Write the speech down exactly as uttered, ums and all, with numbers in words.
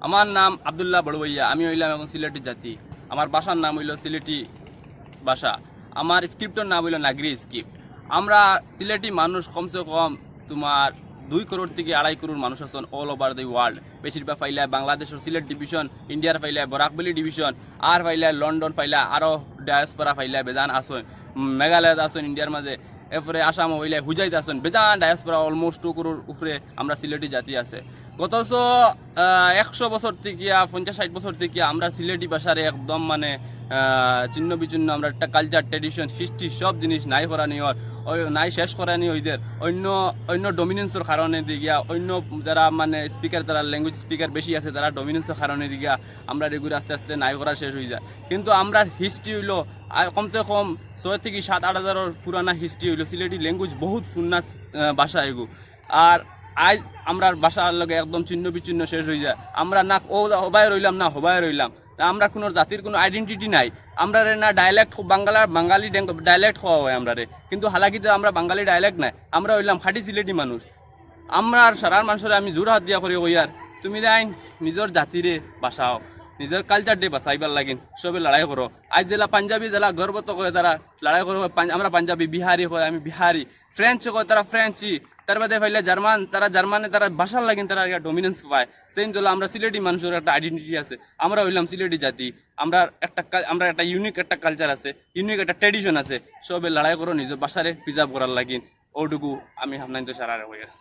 আমার নাম আব্দুল্লাহ বড়ুয়াইয়া, আমি অইলাম এখন সিলেটি জাতি। আমার ভাষার নাম অইলো সিলেটি ভাষা। আমার স্ক্রিপ্টর নাম অইলো নাগরি স্ক্রিপ্ট। আমরা সিলেটি মানুষ কমসে কম তুমার দুই করোড় থাকি আড়াই করোড় মানুষ আছইন all over the world। বেশিরভাগ পাইলা বাংলাদেশর সিলেট ডিভিশন, ইন্ডিয়ার পাইলা বরাকভ্যালি ডিভিশন, আর পাইলা লন্ডন পাইলা, আরো ডায়াসপোরা পাইলা বেজান আছইন, উম, মেঘালয়ত আছইন ইন্ডিয়ার মাঝে, এরপরে আসাম অইলা হুজাইত আছইন, বেজান ডায়াসপোরা, almost দুই করোড়র উপরে আমরা সিলেটি জাতি আছে। গত স-, আহ, একশো বছর থাকি, পঞ্চাশ ষাইট বছর থাকি আমরা সিলেটি ভাষারে একদম মানে, আহ, ছিন্ন বিচ্ছিন্ন, আমরা একটা কালচার, ট্র্যাডিশন, হিস্ট্রি সব জিনিস নাই করানি অর, ওই নাই শেষ করানি অইদের। অন্য, অন্য ডমিনেন্সর কারণে দিগিয়া, অন্য যারা মানে স্পিকার, তারা ল্যাঙ্গুয়েজ স্পিকার বেশি আছে, তারা ডমিনেন্সর কারণে দিগিয়া আমরা এগুলো আস্তে আস্তে নাই করা শেষ অইযায়। কিন্তু আমরার হিস্ট্রি অইলো, আহ, কমসে কম ছয় থাকি সাত আট হাজারর পুরানা হিস্ট্রি অইলো। সিলেটি ল্যাঙ্গুয়েজ বহুত পুরানা, আহ, ভাষা এগু। আর আইজ আমরার ভাষার লগে একদম ছিন্ন বিচ্ছিন্ন শেষ অইযায়। আমরা না ও হবায় রইলাম, না হবায় রইলাম। তা আমরা কুনু জাতির কুনু আইডেন্টিটি নাই। আমরারে না ডায়ালেক্ট, বাংলা, বাঙালি ডায়ালেক্ট কওয়া অয় আমরারে, কিন্তু হালাকিতে আমরা বাঙালি ডায়ালেক্ট নায়, আমরা অইলাম খাঁটি সিলেটি মানুষ। আমরার সারার মানষরে আমি জোর হাত দিয়া করি কইয়ার, তুমি যাইন নিজর জাতিরে বাঁচাও, নিজর কালচাররে বাঁচাইবার লাগিন সবে লড়াই করো। আইজ যেলা পাঞ্জাবি যেলা গর্বত কয় তারা লড়াই করো, পাঞ্জ-, আমরা পাঞ্জাবি, বিহারি কয় আমি বিহারি, ফ্রেঞ্চ কয় তারা ফ্রেঞ্চি, তার বাদে পাইলা জার্মান, তারা জার্মানে তারা ভাষার লাগিন তারা একটা ডমিনেন্স পায়। সেম যেলা আমরা সিলেটি মানষর একটা আইডেন্টিটি আছে, আমরা অইলাম সিলেটি জাতি, আমরা একটা কাল-, আমরা একটা ইউনিক একটা কালচার আছে, ইউনিক একটা ট্র্যাডিশন আছে। সবে লড়াই করো নিজর ভাষারে প্রিজার্ভ করার লাগিন। ওটুকু আমি আপনাইনতো সারারে কইয়ার।